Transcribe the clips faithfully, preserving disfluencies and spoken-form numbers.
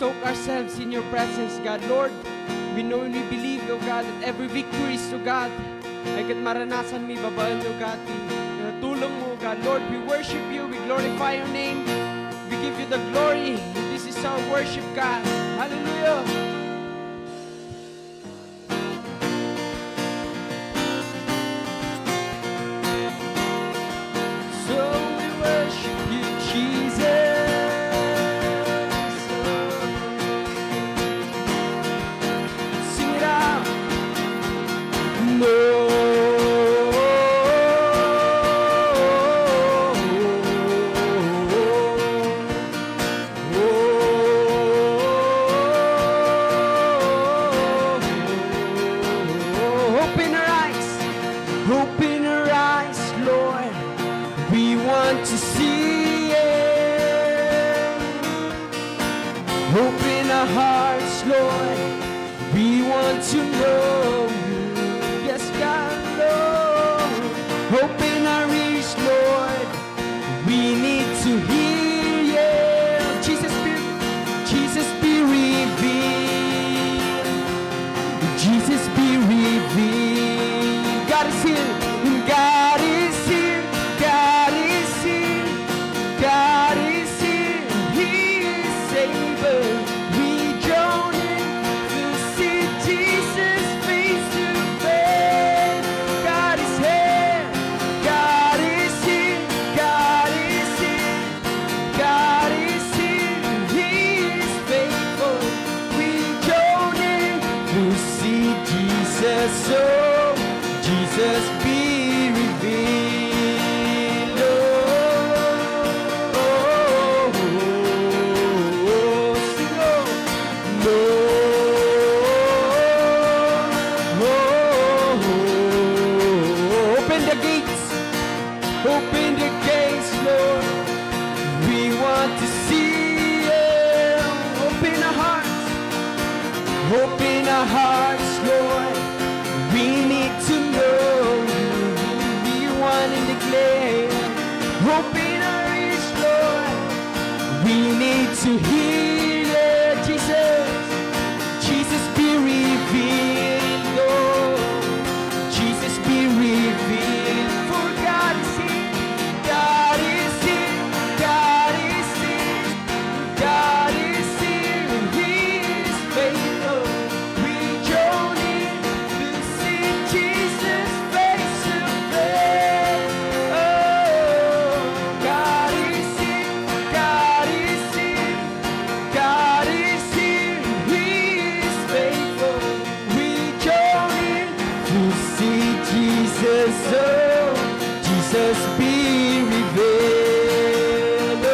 soak ourselves in your presence, God. Lord, we know and we believe, O God, that every victory is, O God, ay ket maranasanmi babaen, O God, ti, uh, tulongmo, O God. Lord, we worship you, we glorify your name, we give you the glory. This is our worship, God. Hallelujah. So we worship you, Jesus. Sing it out. No. Open our eyes. Open our eyes, Lord. We want to see it. Open our hearts, Lord. We want to know you. Yes, God, Lord. Open our ears, Lord. We need to hear you. Jesus be, Jesus be revealed. Jesus be revealed. God is here. God is here. God is here. God is here. He is able. We join in to see Jesus face to face. God is here. God is here. God is here. God is here, He is faithful. We join in to see Jesus, oh, Jesus be revealed. Oh, oh, oh, oh, sing, oh. Lord, oh, oh, oh, oh, open the gates. Open the gates, Lord. We want to see you. Open our hearts. Open our hearts, Lord. We need to know you. We want to declare. Open our ears, Lord. We need to hear you, Jesus. Jesus be revealed, Lord. Jesus be revealed. For God is here. God is here. God is here. God is here. He is faithful. We join in to see Jesus face to face. Oh, God is here. God is here. God is here, He is faithful. We join in to see Jesus, oh, Jesus be revealed.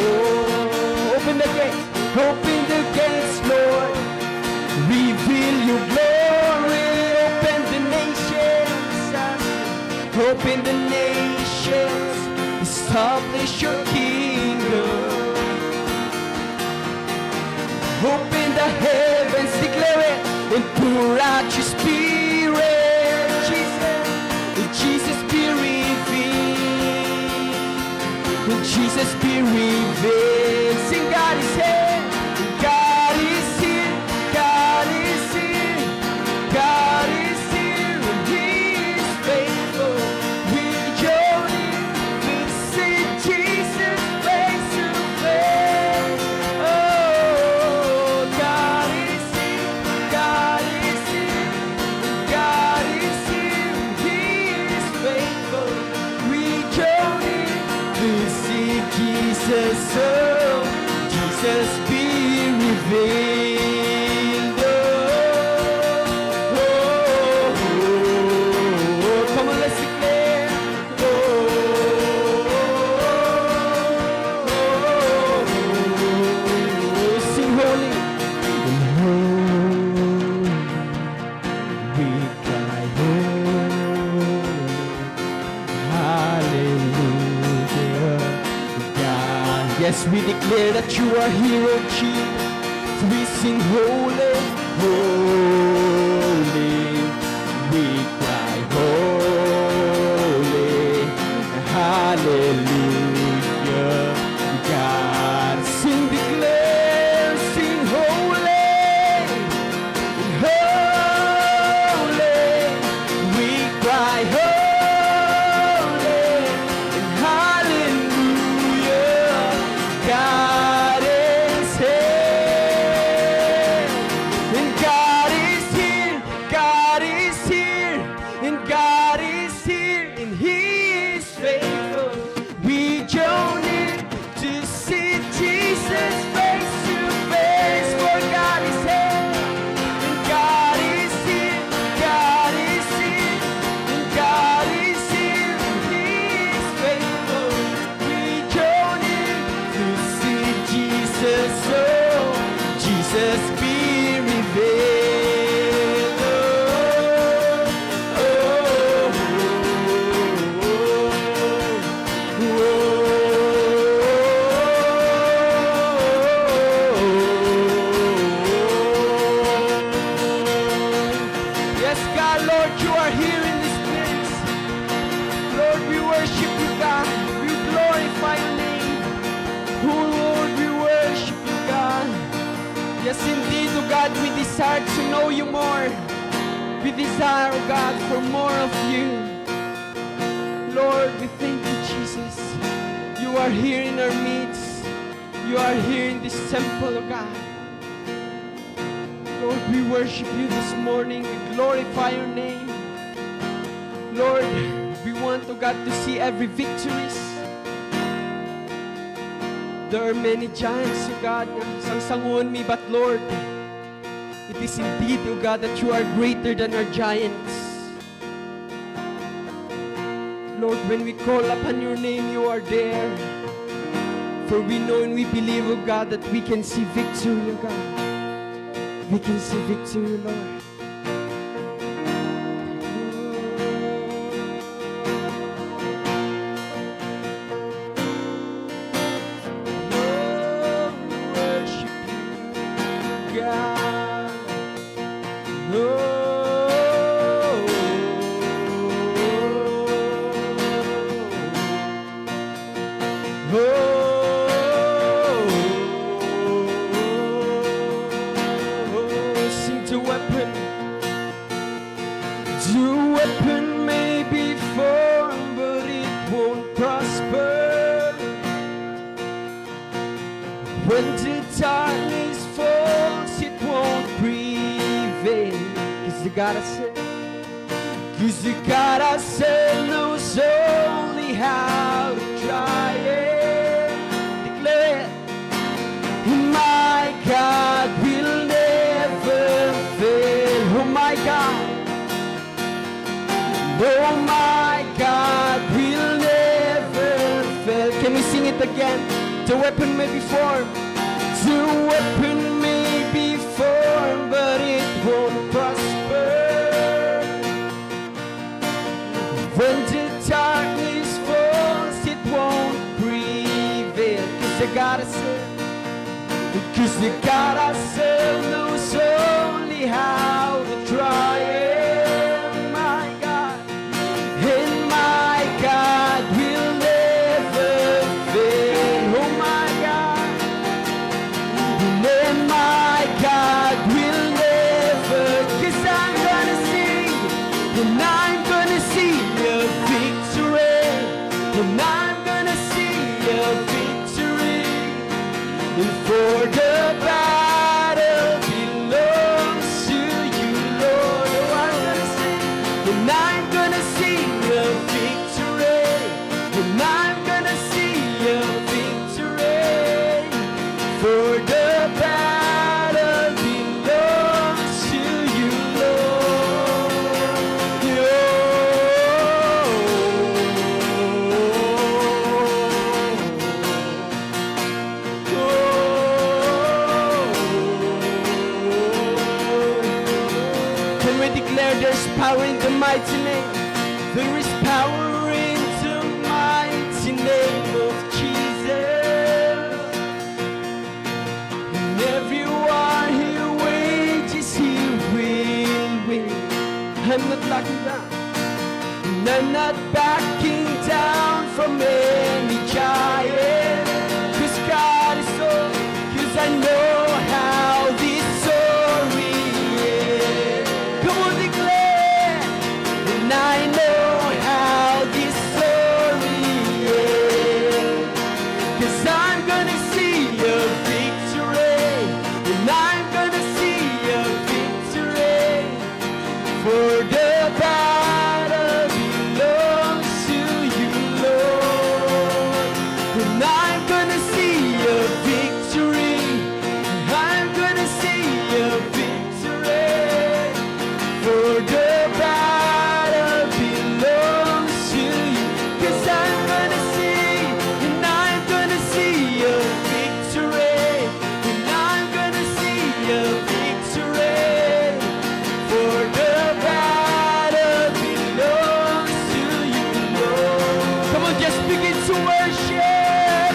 Oh, open the gate. Open the gates, Lord. Reveal your glory. Open the nations. Open the nations. Establish your kingdom. Open the heavens, declare it, and pour out your spirit. Jesus, Jesus be revealed. Jesus be revealed. Sing, God is here. God is here. God is here. God is here. He is faithful. We join in. We see Jesus face to face. Oh, God is here. God is here. God is here. He is faithful. We join in to see Jesus, oh, Jesus be revealed. Oh, oh, oh, oh. Come on, let's declare. Oh, oh, oh, oh, oh. Sing holy. Oh. We cry, "Holy, hallelujah, God." Yes, we declare that you are here, oh Jesus. We sing, "Holy, holy." We cry, "Holy, hallelujah, desire to know you more. We desire, oh God, for more of you. Lord, we thank you, Jesus. You are here in our midst. You are here in this temple, oh God. Lord, we worship you this morning. We glorify your name. Lord, we want, oh God, to see every victories. There are many giants, oh God, nga sangsanguenmi, but Lord, it is indeed, oh God, that you are greater than our giants. Lord, when we call upon your name, you are there. For we know and we believe, oh God, that we can see victory, oh God. We can see victory, Lord. Oh, we worship you, God. Oh, oh, oh, sing the weapon. The weapon may be formed, but it won't prosper. When the darkness falls, it won't prevail. 'Cause the God I serve, 'cause the God I serve knows only how to triumph. Declare it. My God will never fail. Oh my God. Oh my God will never fail. Can we sing it again? The weapon may be formed. The weapon may be formed, but it won't prosper. When the darkness falls, it won't prevail. 'Cause the God I serve, 'cause the God I serve knows only how to triumph. My God, and my God will never fail. Oh my God, and my God will never, 'cause I'm gonna sing, and I'm gonna see a victory, and I'm gonna see a victory. And for the battle belongs to you, Lord. Oh, I'm gonna sing, and I'm gonna see a victory, and I'm gonna see a victory. For the battle belongs to you, Lord. Oh. Can we declare there's power in the mighty name? There is power in the mighty name of Jesus. And every war he wages, he will win. I'm not backing down. And I'm not backing down from any giant. 'Cause God is all, 'cause I know how this story ends. Come on, declare. And I know how this story ends. 'Cause I'm gonna see a victory. And I'm gonna see a victory. For the battle belongs to you, Lord. And I'm gonna see a victory. I'm gonna see a victory. For the battle belongs to you. 'Cause I'm gonna see, and I'm gonna see a victory. And I'm gonna see a victory. For the battle belongs to you, Lord. Come on, just begin to worship.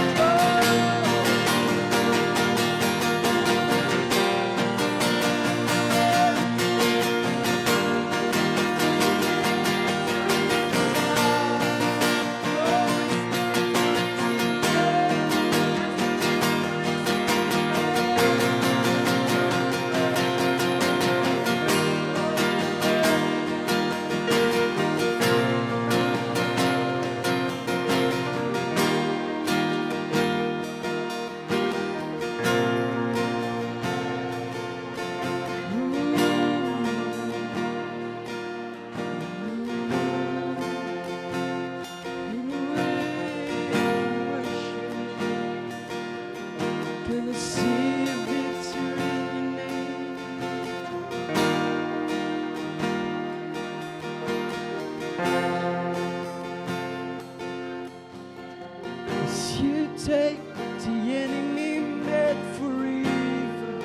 take what the enemy meant for evil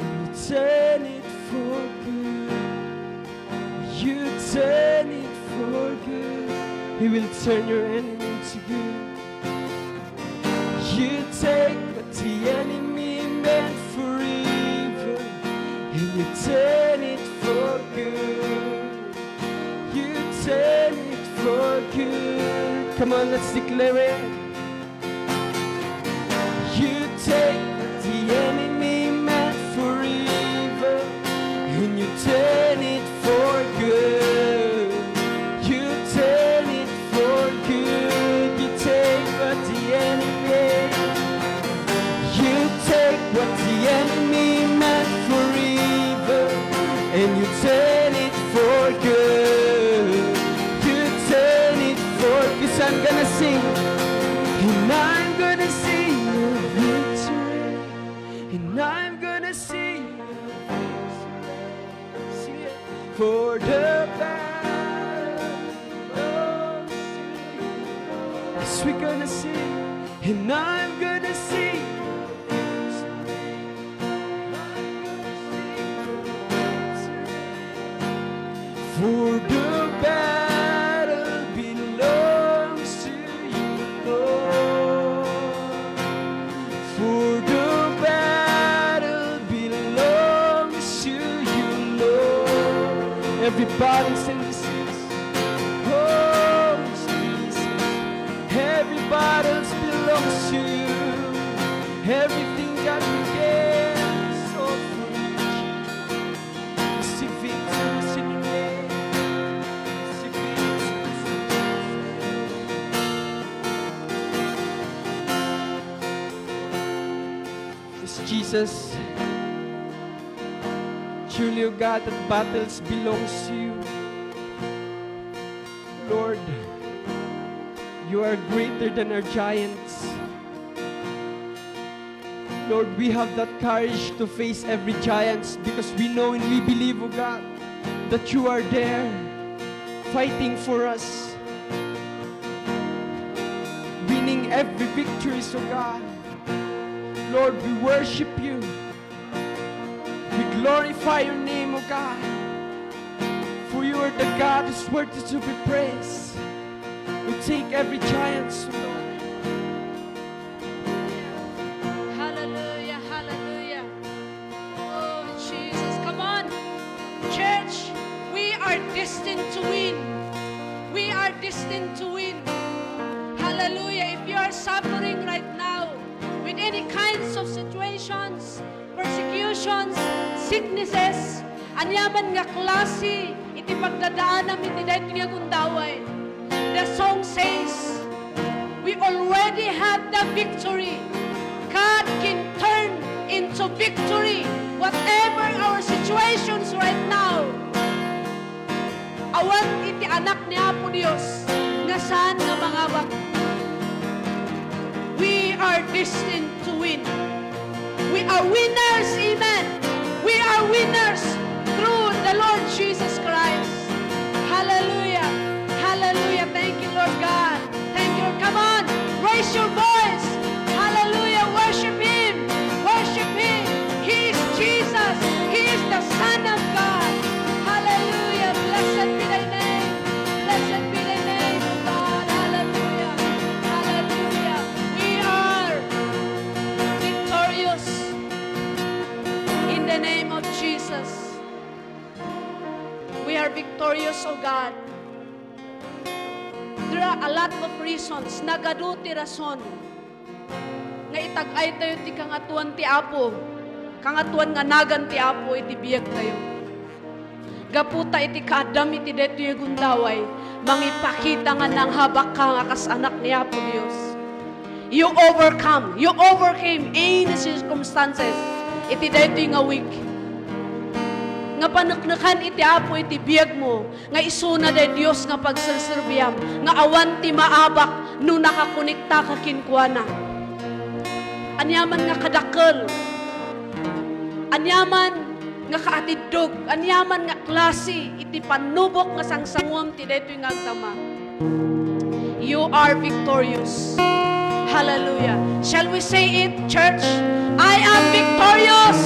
and you turn it for good. You turn it for good. He will turn your enemy to good. You take what the enemy meant for evil and you turn it for good. You turn it for good. Come on, let's declare it. You take what the enemy meant for evil and you turn it for good. You turn it for good. You take what the enemy, you take what the enemy meant for evil and you turn it for good. You turn it for good. So I'm gonna sing. And I'm gonna sing of victory. And I'm gonna sing of victory. Sing it. For the battle belongs to you. Yes, we're gonna sing. And I'm gonna sing. For the battle belongs to you, Lord. For the battle belongs to you, Lord. Everybody sing this. Oh, Jesus. Every battle belongs to you. Everything that we get is all for you, Jesus. Receive victory, receive your name. Receive victory. Yes, Jesus. Truly, O God, that battles belongs to you. Lord, you are greater than our giants. Lord, we have that courage to face every giant because we know and we believe, O God, that you are there fighting for us, winning every victory, O God. Lord, we worship you. We glorify your name, O God. For you are the God who's worthy to be praised. We take every giant, O Lord. Hallelujah, hallelujah. Oh, Jesus. Come on. Church, we are destined to win. We are destined to win. Hallelujah. If you are suffering right now with any kinds of situations, persecutions, sicknesses, aniaman nga klase iti pagdadaanam iti daytoy nga gundaway. The song says, "We already have the victory." God can turn into victory whatever our situations right now. Awan iti anak ni Apo Dios nga saan nga mangabak. We are destined to win. We are winners, amen. We are winners through the Lord Jesus Christ. Hallelujah. Hallelujah. Thank you, Lord God. Thank you. Come on, raise your voice. Hallelujah. Worship Him. Worship Him. He is Jesus. He is the Son of God. Hallelujah. Blessed be thy name. Blessed be thy name, O God. Hallelujah. Hallelujah. We are victorious in the name of Jesus. We are victorious, O God. There are a lot of reasons. Nagadu ti rason nga itag-aytayo ti Kangatoan ti Apo, Kangatoan nga nagan ti Apo iti biagtayo. Gapu ta iti kaaddam iti daytoy a gundaway, mangipakita nga nangabakka nga kas anak ni Apo Dios. You overcome, you overcame any circumstances iti daytoy nga week. Nga paneknekan iti Apo iti biagmo, nga isuna day Dios nga pagserserbiam, nga awan ti maabak no nakakonektaka kenkuana. Aniaman nga kadakkel, aniaman nga kaatiddog, aniaman nga klase iti pannubok nga sangsanguam ti daytoy nga agdama, you are victorious. Hallelujah. Shall we say it, church? I am victorious.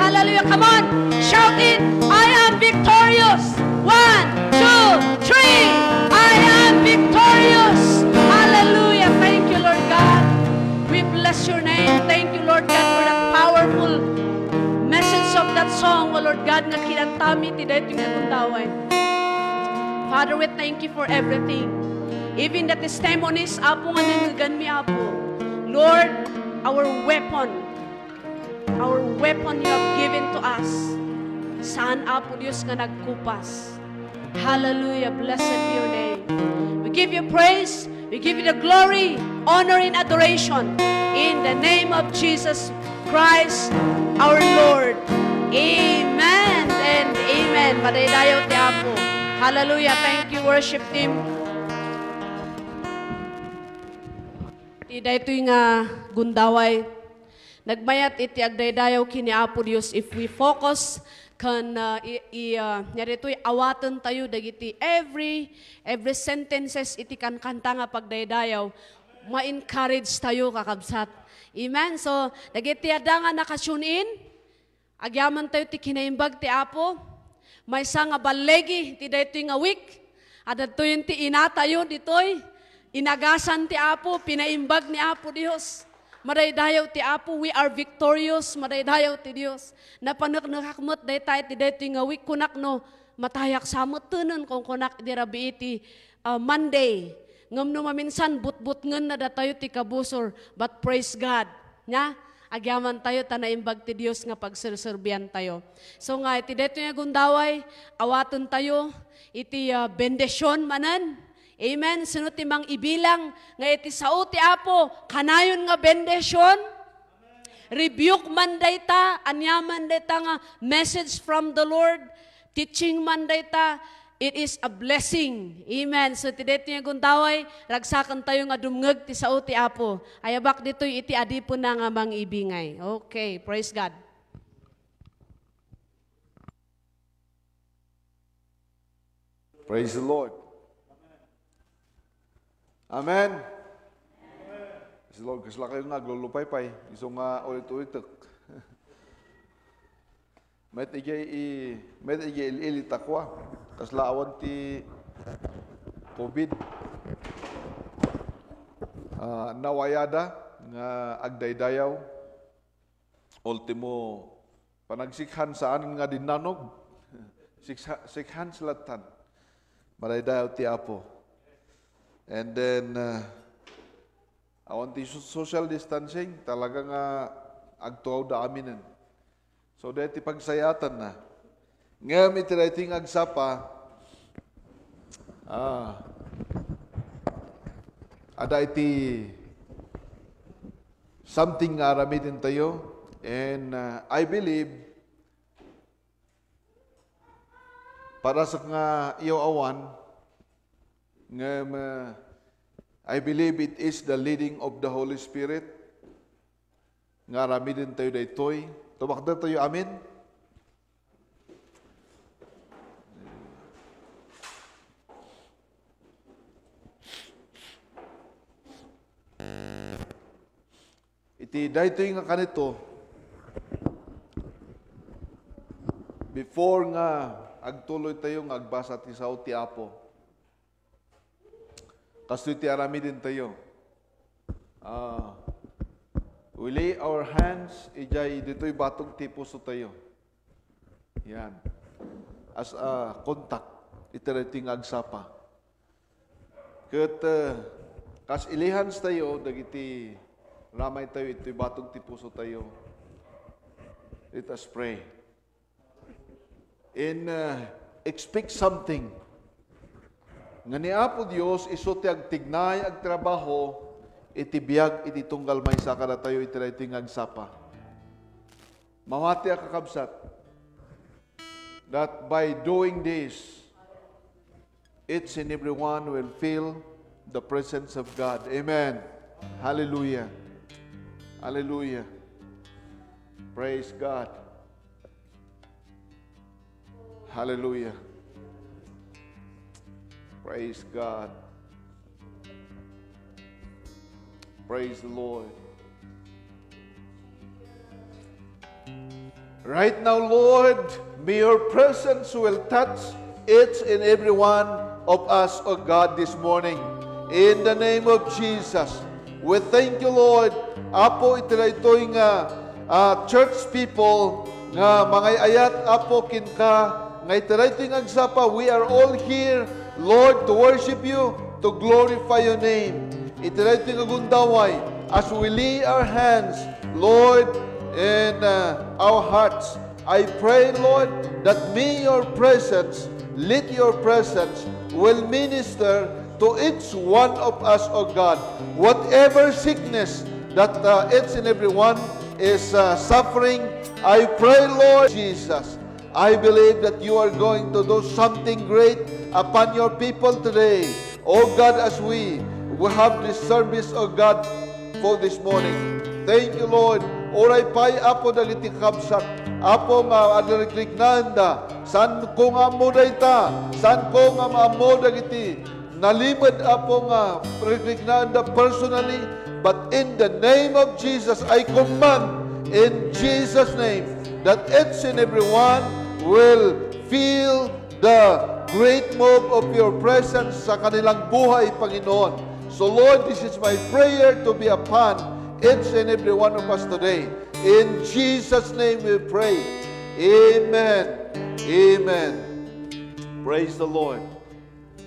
Hallelujah. Come on. Shout it. I am victorious. One, two, three. I am victorious. Hallelujah. Thank you, Lord God. We bless your name. Thank you, Lord God, for that powerful message of that song, O Lord God, nga kinantami ti daytoy nga gundaway. Father, we thank you for everything. Even the testimonies, Apo, nga nangngeganmi, Apo. Lord, our weapon, our weapon you have given to us. Saan, Apo Dios, nga nagkupas. Hallelujah. Blessed be your name. We give you praise. We give you the glory, honor, and adoration in the name of Jesus Christ, our Lord. Amen and amen. Madaydayaw ti Apo. Hallelujah. Thank you, worship team. Ti daytoy nga gundaway, nagmayat iti agdaydayaw ken ni Apo Dios if we focus ken, ah, i-, i-, ah, nia ditoy awaten tayo dagiti every, every sentences iti kankanta nga pagdaydayaw, ma-encourage tayo, kakabsat. Amen. So, dagiti adda nga naka-tune in, agyaman tayo ti kinaimbag ti Apo. Maysa nga balligi ti daytoy nga week. Adda tayo ti inatayo ditoy. Inagasan ti Apo, pinaimbag ni Apo Dios. Madaydayaw ti Apo, we are victorious, madaydayaw ti Dios. Napaneknekak met dayta iti daytoy nga week, kunak no, matayak sa met tenen, kunkunak idi rabii ti, ah, Monday. Ngem no maminsan, butbutngenna datayo ti kabusor. But praise God. Nia, agyaman tayo ta naimbag ti Dios nga pagserserbian tayo. So nga, iti daytoy nga gundaway, awaten tayo iti, ah, bendision manen. Amen. Sino ti mangibilang nga iti sao ti Apo, kanayon nga bendision? Rebuke man dayta, ania man dayta nga message from the Lord, teaching man dayta, it is a blessing. Amen. So, ti daytoy nga gundaway, ragsaken tayo nga dumngeg ti sao ti Apo. Ayabak ditoy iti adipenna nga mangibingay. Okay, praise God. Praise the Lord. Amen. Praise the Lord. Kasla kayo nga aglulupaypay. Isu nga ulit-ulitek. Met idiay i-, met idiay il-ili takwa. Kasla awan ti covid. Ah, nawayada nga agdaydayaw. Ultimo, panagsikhan saan nga dinnanog. Siksa-, sikhan silatan. Madaydayaw ti Apo. And then, uh, awan ti so-, social distancing, talaga nga agtuaw da aminen. So, dahil ti pagsayaatan na. Ngem iti daytoy nga agsapa, ah, ada iti something nga aramiden tayo, and, uh, I believe, para sa nga iyo awan, ngem, uh, I believe it is the leading of the Holy Spirit nga aramiden tayo daytoy. Tumakder tayo, amen? Iti daytoy nga kanito, before nga agtuloy tayo nga agbasa ti sao ti Apo, kastoy ti aramiden tayo. Ah, we lay our hands, idiay ditoy batog ti puso tayo. Yan. As a contact, iti daytoy nga agsapa. Ket, eh, kas ilihans tayo, dagiti ramay tayo, iti batog ti puso tayo. Let us pray. In, uh, expect something. Nga ni Apo Dios, isu ti agtignay, agtrabaho, iti biag, iti tunggal maysa kadatayo, iti daytoy nga agsapa. Mawati a kakabsat, that by doing this, each and every one will feel the presence of God. Amen. Hallelujah. Hallelujah. Praise God. Hallelujah. Praise God. Praise the Lord. Right now, Lord, may your presence will touch each and every one of us, O God, this morning. In the name of Jesus, we thank you, Lord. Apo, iti daytoy nga, ah, church people nga mangay-ayat, Apo, kenka, nga iti daytoy nga agsapa, we are all here, Lord, to worship you, to glorify your name. Iti daytoy nga gundaway, as we lay our hands, Lord, in, uh, our hearts, I pray, Lord, that may your presence, let your presence will minister to each one of us, O God. Whatever sickness that, uh, each and every one is, uh, suffering, I pray, Lord Jesus, I believe that you are going to do something great upon your people today. O God, as we, we have this service, O God, for this morning. Thank you, Lord. Uray pay, Apo, dagiti kabsat, Apo, nga agrikriknaenda. Saan ko nga ammo dayta? Saan ko nga maammo dagiti nalimed, Apo, nga rikriknaenda personally? But in the name of Jesus, I command in Jesus' name that each and every one will feel the great move of your presence sa kanilang buhay, Panginoon. So, Lord, this is my prayer to be upon each and every one of us today. In Jesus' name we pray. Amen. Amen. Praise the Lord.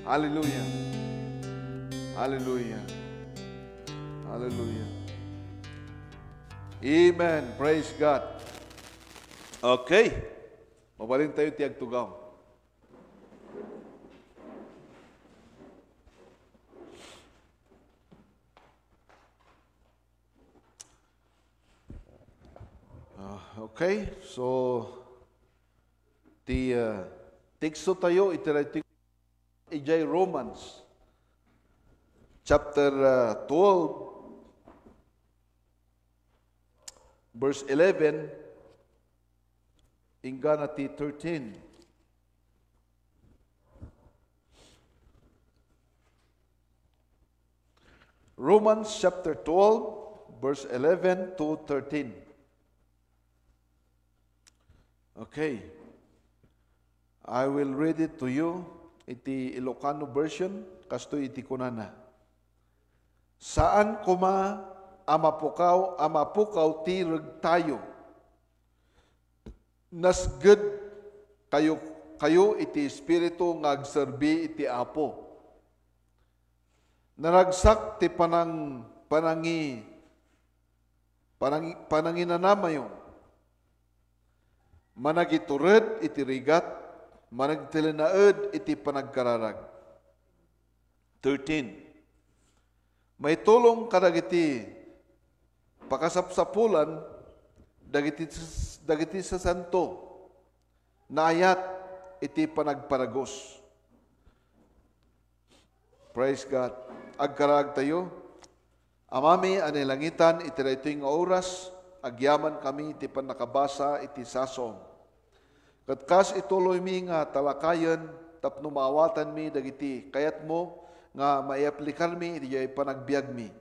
Hallelujah. Hallelujah. Hallelujah. Amen. Praise God. Okay. Mabalin tayo ti agtugaw. Ah, okay, so, ti, ah, teksto tayo, iti daytoy idiay Romans, chapter, ah, twelve, verse eleven, inggana ti thirteen. Romans chapter twelve, verse eleven to thirteen. Okay. I will read it to you. Iti Ilocano version, kastoy iti kunana, "Saan koma a mapukaw, a mapukaw ti regtayo. Nasged kayo, kayo iti espiritu nga agserbi iti Apo. Naragsak ti panang-, panangi-, panangi-, pananginanamayo. Managitured iti rigat, managtilennaed iti panagkararag." Thirteen. Maitulong kadagiti pakasapsapulan dagiti, dagiti sasanto naayat iti panagparagus. Praise God. Agkararagtayo. Amami a nailangitan, iti daytoy nga oras, agyamankami iti pannakabasa iti sasom. Ket kas ituloymi nga talakayen tapno maawatanmi dagiti kayatmo nga maiaplikarmi idiay panagbiagmi.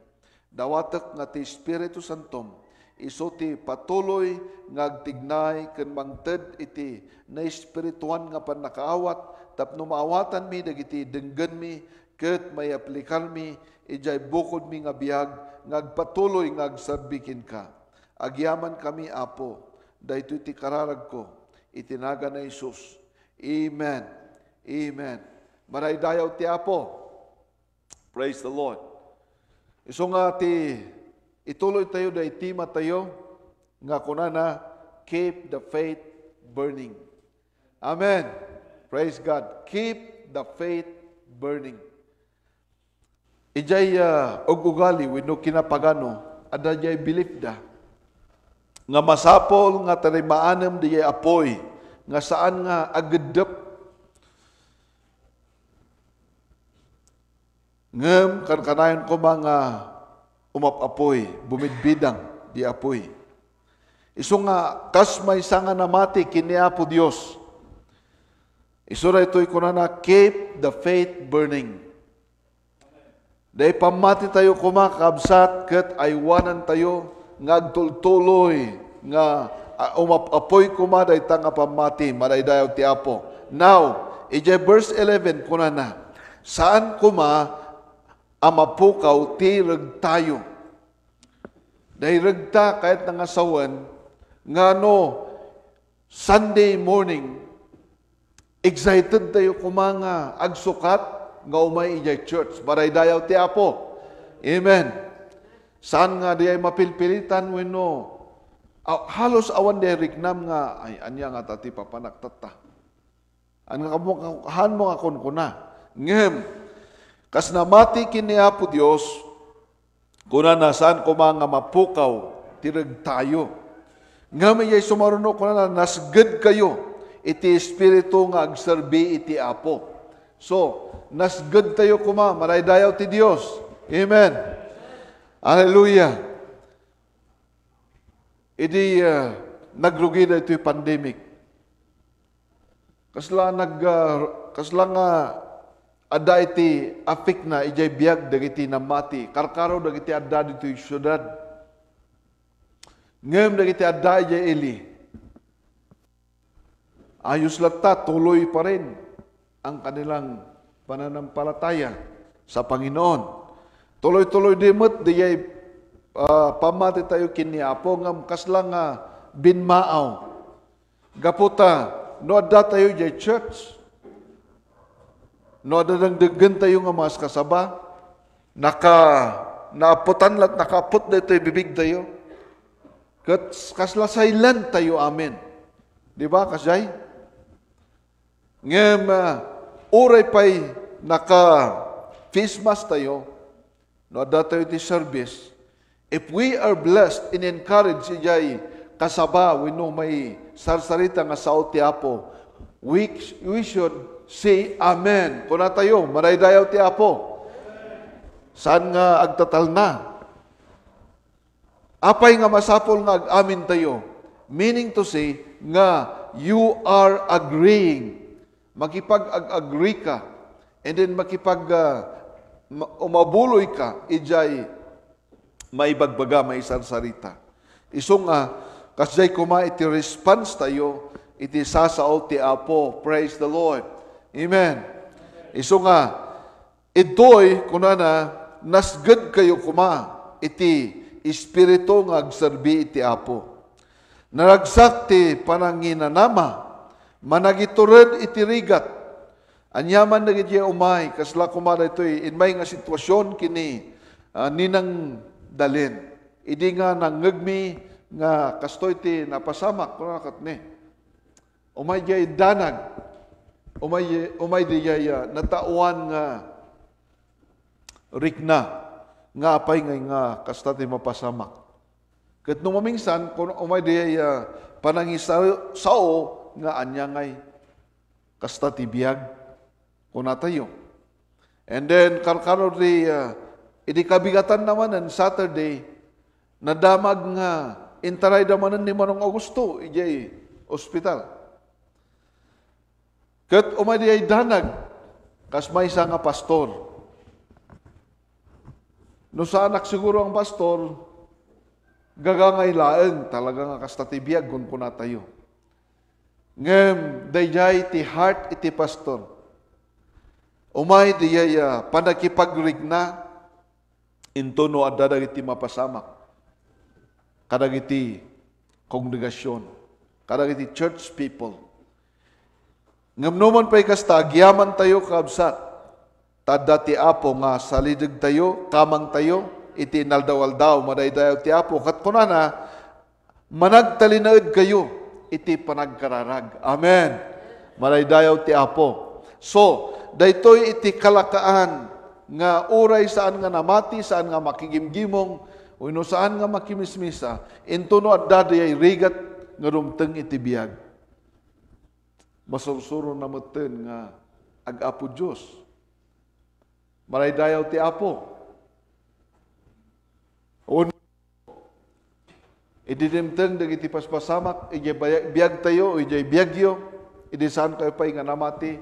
Dawatek nga ti Espiritu Santom isu ti patuloy nga agtignay ken mangted iti naespirituan nga pannakaawat tapno maawatanmi dagiti denggenmi ket maiaplikarmi idiay bukodmi nga biag nga agpatuloy nga agserbi kenka. Agyamankami, Apo, daytoy ti kararagko iti nagan ni Jesus. Amen. Amen. Madaydayaw ti Apo. Praise the Lord. Isu nga ti ituloy tayo day tema tayo nga kunana, "Keep the faith burning." Amen. Praise God. Keep the faith burning. Idiay, ah, ug-ugali wenno kinapagano, adda diay belief da nga masapul nga tarimaanem diay apuy nga saan nga ageddep. Ngem kankanayon koma nga umap-apuy, bumidbidang di apuy. Isu nga kas maysa nga namati ken ni Apo Dios. Isu daytoy kunana, "Keep the faith burning." Dayta pammatitayo koma, kakabsat, ket aywanantayo nga agtultuloy nga, a, umap-apoy koma dayta nga pammati, madaydayaw ti Apo. Now, idiay verse eleven, kunana, "Saan koma a mapukaw ti regtayo." Dayta regta, kayatna nga sawen, nga no Sunday morning, excited tayo koma nga agsukat nga umay idiay church. Madaydayaw ti Apo. Amen. Saan nga diay mapilpilitan wenno, a-, halos awan diay riknam nga, "Ay, ania ngata ti papanak tatta?" Haan nga, haan mo nga kunkuna. Ngem, kas namati ken ni Apo Dios, kunana, "Saan koma nga mapukaw ti regtayo." Ngem idiay sumaruno, kunana, "Nasgedkayo iti espiritu nga agserbi iti Apo." So, nasgedtayo koma, madaydayaw ti Dios. Amen. Hallelujah. Idi, ah, nagrugi daytoy pandemic, kasla nag-, ah, kasla nga adda iti affect na idiay biag dagiti namati, karkaro dagiti adda ditoy siudad. Ngem dagiti adda idiay ili, ayos latta, tuloy pa rin ang kanilang pananampalataya sa Panginoon. Tuloy-tuloy di met diay, ah, pammati tayo ken ni Apo, ngem kasla nga bimmaaw. Gapu ta, no adda tayo diay church, no adda dangdenggen tayo nga mga kasaba, naka-, naaputan lat-, nakaaput daytoy bibig tayo. Ket kasla silent tayo amin. Di ba, kasjay? Ngem, ah, uray pay naka-face mask tayo, no adda tayo iti service, if we are blessed and encouraged idiay kasaba wenno may sarsarita nga sao ti Apo, we, we should say, "Amen." Kuna tayo, "Madaydayaw ti Apo." Saan nga agtatalna? Apay nga masapul nga ag-amintayo? Meaning to say nga you are agreeing. Makipag-ag-agree ka. And then makipag, ah, ma-, umabuloy ka idiay maibagbaga, maisarsarita. Isu nga, kasjay koma iti response tayo iti sasao ti Apo. Praise the Lord. Amen. Isu nga, Idtoy, kunana, "Nasgedkayo koma iti espiritu nga agserbi iti Apo." Naragsak ti pananginanama, managitured iti rigat. Aniaman dagiti umay, kasla koma daytoy immay nga sitwasion ken ni, ah, Ninang Dalen. Idi nga nangngegmi nga kastoy ti napasamak, kunana ket ni, Umay diay danag. Umay, umay diay, ah, nataoan nga rikna nga apay ngay nga kasta ti mapasamak. Ket no mamingsan, kun umay diay, ah, panangisao nga ania ngay kasta ti biag, kunatayo. And then, karkaro di, ah, idi kabigatanna manen, Saturday, nadamag nga intarayda manen ni Manong Augusto idiay ospital. Ket umay diay danag, kas maysa nga pastor. No saanak siguro ang pastor, gagangay laeng talaga nga kasta ti biag, kunkunatayo. Ngem daydiay ti heart iti pastor. Umay diay, ah, panakipagrikna, intono adda dagiti mapasamak kadagiti kongregasyon, kadagiti church people. Ngem no man pay kasta, agyamantayo, kabsat, ta adda ti Apo nga salidegtayo, kamangtayo iti inaldaw-aldaw. Madaydayaw ti Apo. Ket kunana, "Managtalinaedkayo iti panagkararag." Amen. Madaydayaw ti Apo. So, daytoy iti kalakaan nga uray saan nga namati, saan nga makigimgimong, wenno saan nga makimismisa, intono adda diay rigat nga dumteng iti biag. Masursuron na metten nga ag-Apo Dios. Madaydayaw ti Apo. Wenno, idi dimteng dagiti paspasamak, idiay baya-, biagtayo, idiay biagyo, idi saankayo pay nga namati,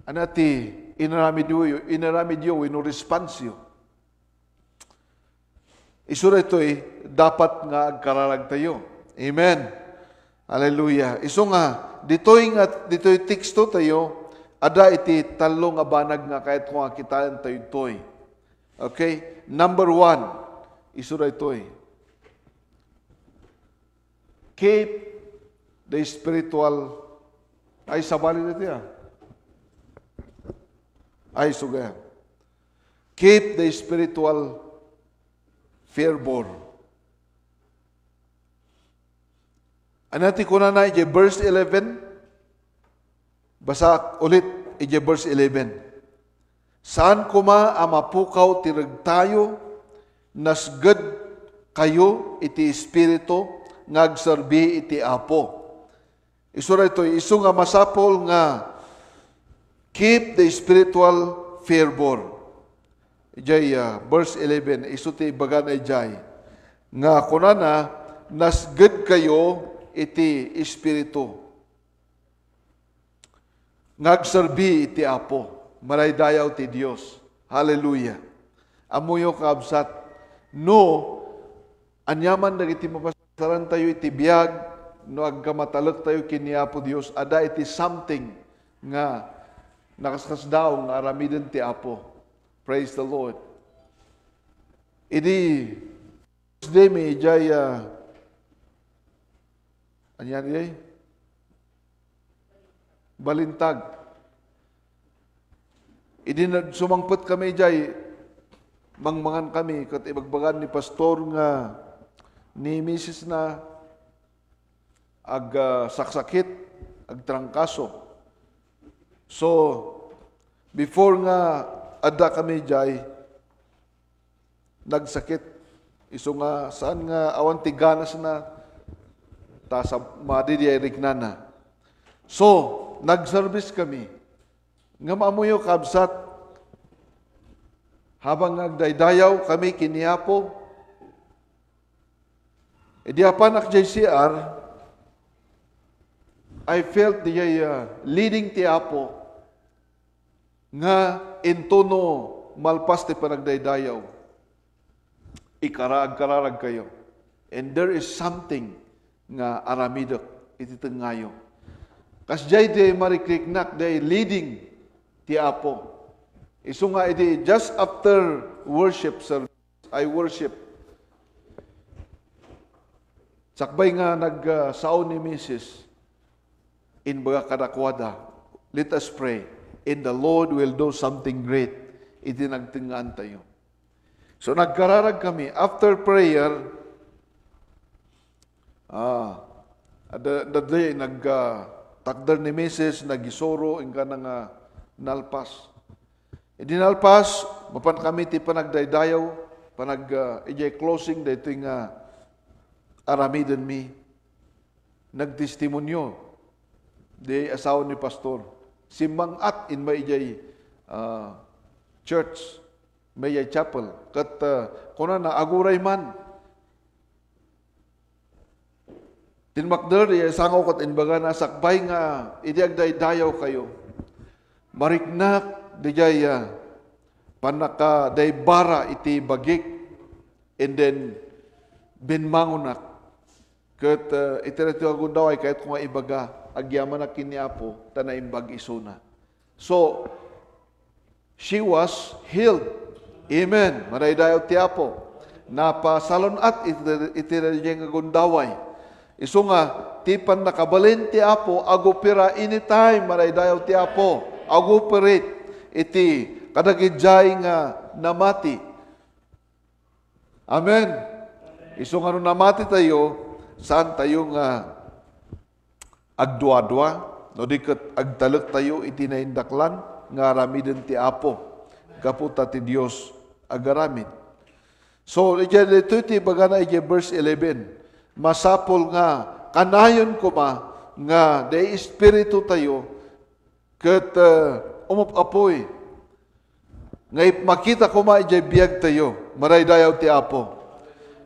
ania ti inaramidyo, inaramidyo wenno response yo. Isu daytoy dapat nga agkararagtayo. Amen. Hallelujah. Isu nga, ditoy nga, ditoy teksto tayo, ada iti tallo nga banag nga kayat ko nga kitaen tayo ditoy. Okay? Number one, isu daytoy. Keep the spiritual, ay, sabali dito ya. Ay, suga. Keep the spiritual fervor. Ano ti kunana iti verse eleven? Basa ulit iti verse eleven. Saan koma a mapukaw ti regtayo, nasged kayo iti Espiritu nga agserbi iti Apo. Isu daytoy, isu nga masapul nga keep the spiritual fervor. Ijay, ah, verse eleven, isu ti ibagana ijay. Nga kunana, nasged kayo iti Espiritu nga agserbi iti Apo. Madaydayaw ti Dios. Hallelujah. Ammoyo, kabsat, no, aniaman dagiti mapasarantayo iti biag, no agkamatalektayo ken ni Apo Dios, ada iti something nga nakaskasdaaw nga aramiden ti Apo. Praise the Lord. Idi Tuesday, may ijay, ah, ania ijay? Balintag. Idi na-, sumangpet kami ijay, mangmangan kami, ket ibagbagan ni pastor nga ni misis na ag, ah, saksakit, agtrangkaso. So, before nga adda kami ijay, nagsakit. Isu nga saan nga awan ti ganas na, ta sa madi di ay rignana. So, nagservice kami. Ngem ammoyo, kabsat, habang nga agdaydayaw kami ken ni Apo, idi apanak jay C R, I felt the, uh, leading ti Apo nga intono malpas ti panagdaydayaw, ikara-, agkararagkayo. And there is something nga aramidek iti tengngayo. Kasdiay di marikriknak, di leading ti Apo. Isu nga idi just after worship service, I worship. Sakbay nga nag, ah, sao ni misis, imbaga kadakuada, "Let us pray, and the Lord will do something great iti nagtengngaantayo." So, nagkararag kami. After prayer, ah, adda, adda nag, ah, takder ni misis, nagisuro, inggana nga nalpas. Idi nalpas, mapan kami ti panagdaydayaw, panag, ah, idiay closing, daytoy nga aramidenmi. Nagtestimonio, di asawa ni pastor. Simmang-at immay idiay, ah, church, immay idiay chapel. Ket, ah, kunana, "Aguray man." Tinmakder, isango ket imbagana, "Sakbay nga idi agdaydayawkayo, mariknak didiay, ah, pannakadaybara iti bagik." And then, binmangonak. Ket, ah, iti daytoy a gundaway, kayatko nga ibaga, agyamanak ken ni Apo, ta naimbag isuna. So, she was healed. Amen. Madaydayaw ti Apo. Napasalun-at iti, iti daydiay nga gundaway. Isu nga, ti pannakabalin ti Apo, agopera anytime, madaydayaw ti Apo. Agoperate iti kadagidiay nga namati. Amen. Isu nga no namati tayo, saan tayo nga agduadua, no di ket agtalek tayo iti naindaklan nga aramiden ti Apo, gapu ta ti Dios agaramid. So, idiay ditoy ti ibagana idiay verse eleven, masapul nga kanayon koma nga daydiay espiritu tayo ket, eh, umap-apoy nga ipmakita koma idiay biag tayo, madaydayaw ti Apo.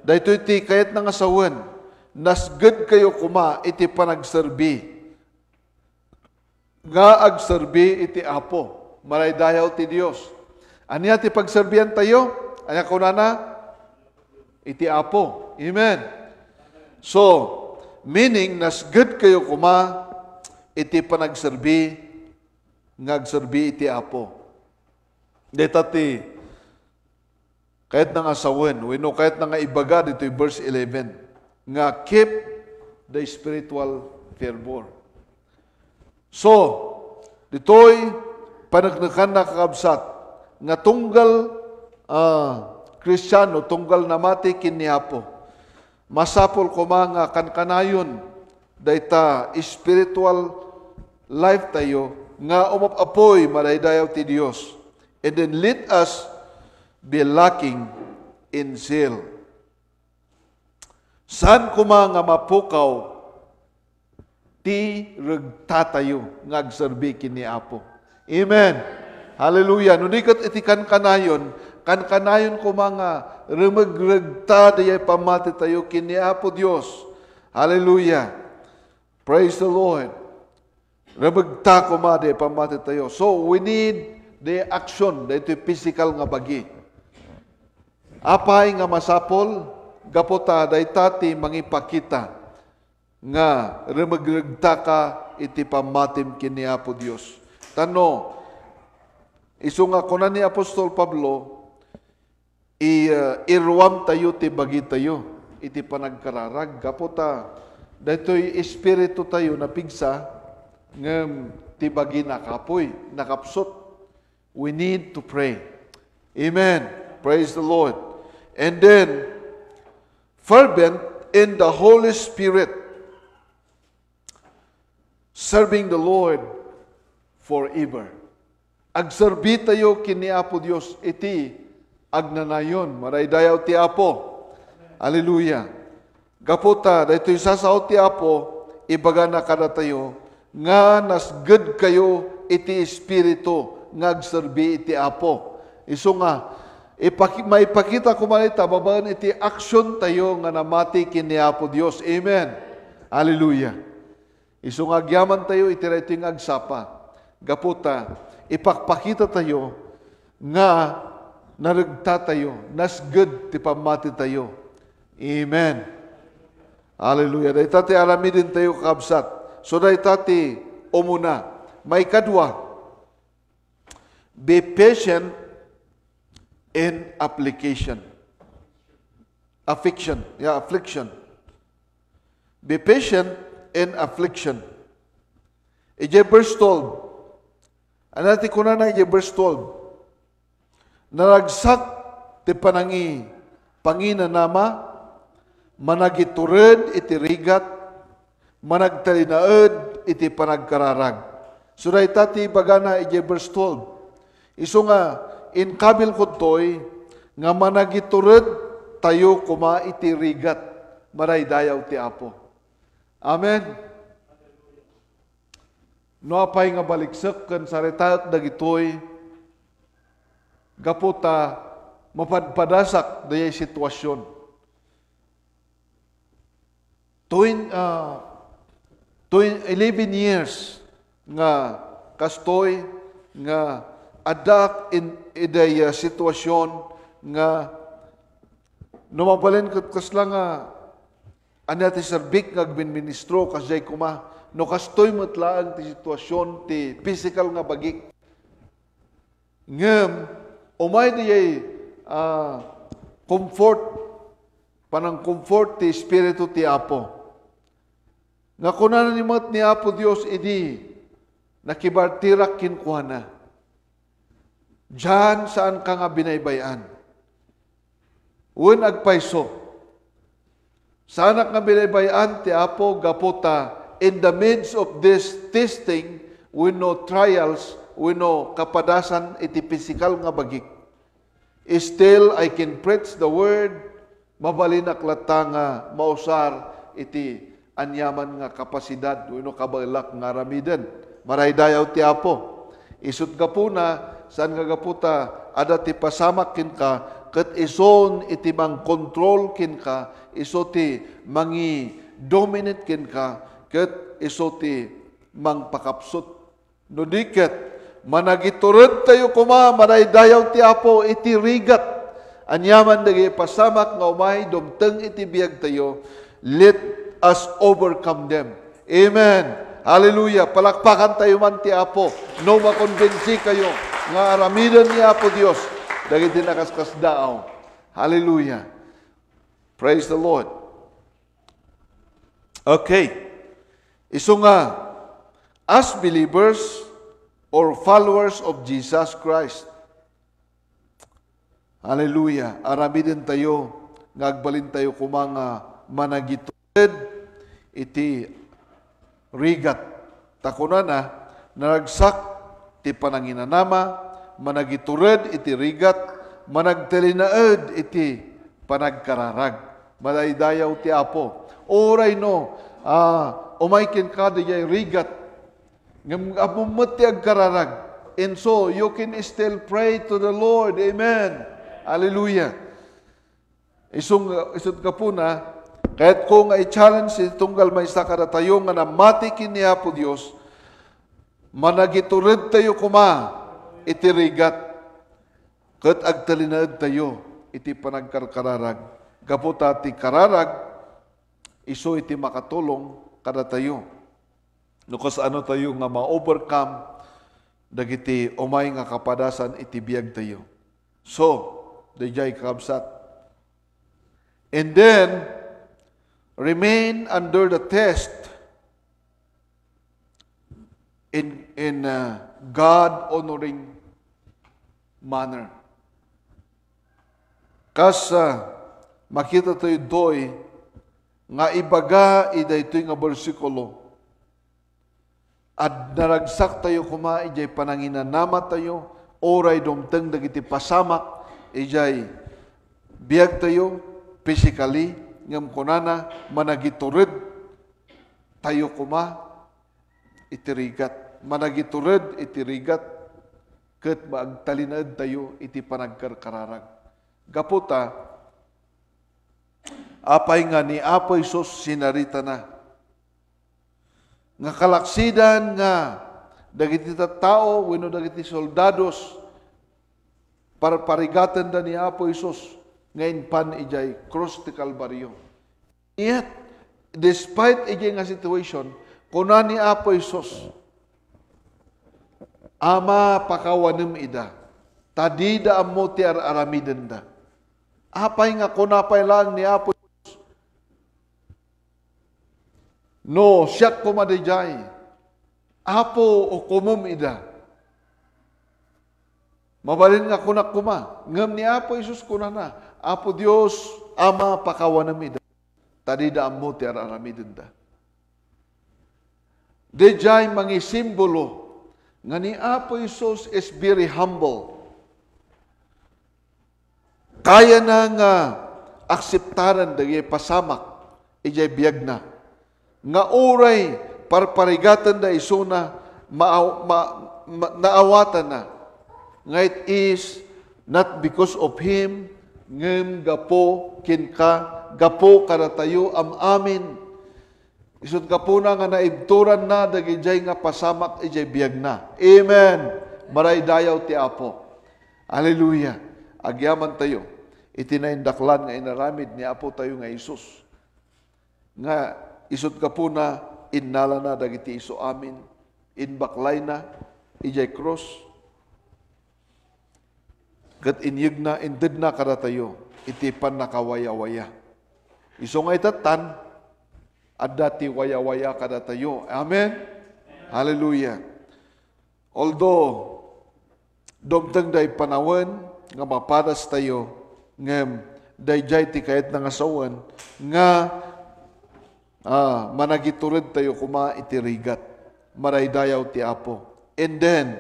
Daytoy ti kayatna nga sawen, nasged kayo koma iti panagserbi, nga agserbi iti Apo. Maraydayaw ti Dios. Ania ti pagserbiantayo? Ania kunana? Iti Apo. Amen. So, meaning, nasged kayo koma iti panagserbi nga agserbi iti Apo. Deta ti kayatna nga sawen, wenno kayatna nga ibaga ditoy verse eleven, nga keep the spiritual fervor. So, ditoy paneknekanna, kakabsat, nga tunggal, ah, Kristiano, tunggal namati ken ni Apo, masapul koma nga kankanayon dayta spiritual life tayo nga umap-apoy madaydayaw ti Dios. And then let us be lacking in zeal. Saan koma nga mapukaw ti regtatayo nga agserbi ken ni Apo. Amen. Hallelujah. No di ket iti kankanayon, kankanayon koma nga remegregta dayay pammatitayo ken ni Apo Dios. Hallelujah. Praise the Lord. Remegta koma dayay pammatitayo. So, we need the action, daytoy physical nga bagi. Apay nga masapul? Gapu ta dayta ti mangipakita nga remegregtaka iti pammatim ken ni Apo Dios. Tano, isu nga kuna ni Apostol Pablo, i-, uh, iruamtayo ti bagitayo iti panagkararag. Gapu ta daytoy espiritu tayo napigsa, ngem ti bagi nakapuy, nakapsut. We need to pray. Amen. Praise the Lord. And then, fervent in the Holy Spirit, serving the Lord forever. Agserbi tayo ken ni Apo Dios iti agnanayon. Madaydayaw ti Apo. Hallelujah. Gapu ta daytoy sasao ti Apo, ibagana kadatayo nga nasged kayo iti espiritu nga agserbi iti Apo. Isu nga, ipaki-, maipakita koma ita babaen iti action tayo nga namati ken ni Apo Dios. Amen. Hallelujah. Isu nga agyaman tayo iti daytoy nga agsapa. Gapu ta, ipakpakita tayo nga naregta tayo, nasged ti pammati tayo. Amen. Hallelujah. Dayta ti aramiden tayo, kakabsat. So, dayta ti umuna. Maikadua, be patient in application. Affliction. Yeah, affliction. Be patient in affliction. Idiay verse twelve. Ania ti kunana idiay verse twelve? Naragsak ti panangi-, panginanama, managitured iti rigat, managtalinaed iti panagkararag. So, dayta ti ibagana idiay verse twelve. Isu nga, inkabilko ditoy nga managitured tayo koma iti rigat, madaydayaw ti Apo. Amen. No apay nga baliksek ken saritaek dagitoy, gapu ta mapadpadasak dayay situasion. Twen-, ah, twen-, eleven years nga kastoy nga addaak in, iday, ah, situasion nga no mabalin ket kasla nga ania ti serbik nga agminministro, kasdiay koma, no kastoy met laeng ti situasion ti pisikal nga bagik. Ngem, umay dayay, ah, comfort, panang-comfort ti Espiritu ti Apo. Nga kunana ni met ni Apo Dios idi nakibartirak kenkuana, "John, saanka nga binaybay-an. Wen agpayso. Saanak nga binaybay-an ti Apo gapu ta in the midst of this testing, wenno trials, wenno kapadasan iti pisikal nga bagik, still I can preach the word, mabalinak latta nga mausar iti aniaman nga kapasidad wenno kabaelak nga aramiden. Maraydayaw ti Apo. Isut' gapuna, saan nga gapu ta adda ti pasamak kenka, ket isun iti mangkontrol kenka, isu ti mangi-dominate kenka, ket isu ti mangpakapsut. No di ket, Managituredtayo koma, madaydayaw ti Apo iti rigat. Aniaman dagiti pasamak nga umay dumteng iti biagtayo, let us overcome them. Amen. Hallelujah. Palakpakantayo man ti Apo no makonbinsikayo nga aramiden ni Apo Dios dagiti nakaskasdaaw. Hallelujah. Praise the Lord. Okay. Isu nga, as believers or followers of Jesus Christ, hallelujah, aramidentayo nga agbalintayo koma nga managitured iti rigat. Ta kunana, naragsak ti pananginanama, managitured iti rigat, managtalinaed iti panagkararag. Madaydayaw ti Apo. Uray no, ah, umay kenka daydiay rigat, ngem ammom met ti agkararag. And so, you can still pray to the Lord. Amen. Hallelujah. Isung, isut gapuna, kayatko nga i-challenge iti tunggal maysa kadatayo nga namati ken ni Apo Dios, managituredtayo koma iti rigat, ket agtalinaedtayo iti panagkarkararag. Gapu ta ti kararag, isu iti makatulong kadatayo no kasano tayo nga ma-overcome dagiti umay nga kapadasan iti biagtayo. So, daydiay, kakabsat. And then, remain under the test in, in, uh, God-honoring manner. Kas, uh, makita tayo doy nga ibaga iti daytoy nga bersikulo, Ad-, naragsaktayo koma idiay pananginanamatayo, uray dumteng dagiti pasamak idiay biagtayo, physically, ngem kunana, managituredtayo koma iti rigat. Managitured iti rigat ket maagtalinaedtayo iti panagkarkararag. Gapu ta, apay nga ni Apo Jesus sinaritana nga kalaksidan nga dagiti tattao wenno dagiti soldados, parparigatenda ni Apo Jesus nga impan idiay krus ti Kalbario. Yet, despite idiay nga situation, kuna ni Apo Jesus, "Ama, pakawanem ida, ta dida ammo ti ar-aramidenda." Apay nga kuna pay laeng ni Apo Jesus? No, siak koma daydiay, "Apo, ukomem ida." Mabalin nga kunak koma, ngem ni Apo Jesus kunana, "Apo Dios, Ama, pakawanem ida, ta dida ammo ti ar-aramidenda." Daydiay mangisimbolo nga ni Apo Jesus is very humble. Kayana nga akseptaren dagiti pasamak idiay biagna, nga uray parparigatenda isuna, maaw-, ma-, ma-, naawatanna, nga it is not because of him, ngem gapu kenka, gapu kadatayo am-amin. Isut gapuna nga naibturanna dagidiay nga pasamak idiay biagna. Amen. Maraydayaw ti Apo. Hallelujah. Agyamantayo iti naindaklan nga inaramid ni Apotayo nga Jesus. Nga isut gapuna, innalana dagiti isu amin, inbaklayna idiay krus. Ket inyegna, intedna kadatayo iti pannakawayawaya. Isu nga itattan, adda ti wayawaya kadatayo. Amen? Hallelujah. Although, dumteng day panawen nga mapadastayo, ngem daydiay ti kayatna nga sawen nga, ah, managituredtayo koma iti rigat. Maraydayaw ti Apo. And then,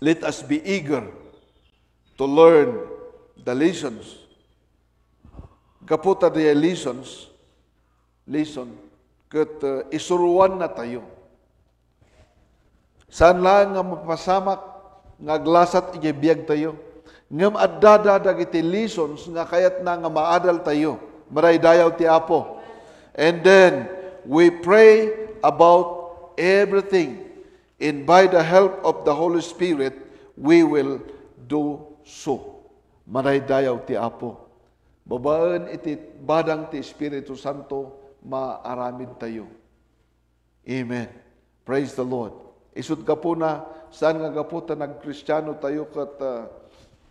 let us be eager to learn the lessons. Gapu ta diay lessons, lesson, ket, uh, isuruannatayo. Saan laeng nga mapasamak nga aglasat idiay biagtayo, ngem addada dagiti lessons nga kayatna nga maadaltayo. Maraydayaw ti Apo. And then, we pray about everything, and by the help of the Holy Spirit, we will do so. Madaydayaw ti Apo. Babaen iti badang ti Espiritu Santo, maaramid tayo. Amen. Praise the Lord. Isut gapuna, saan nga gapu ta nagkristiano tayo ket, ah,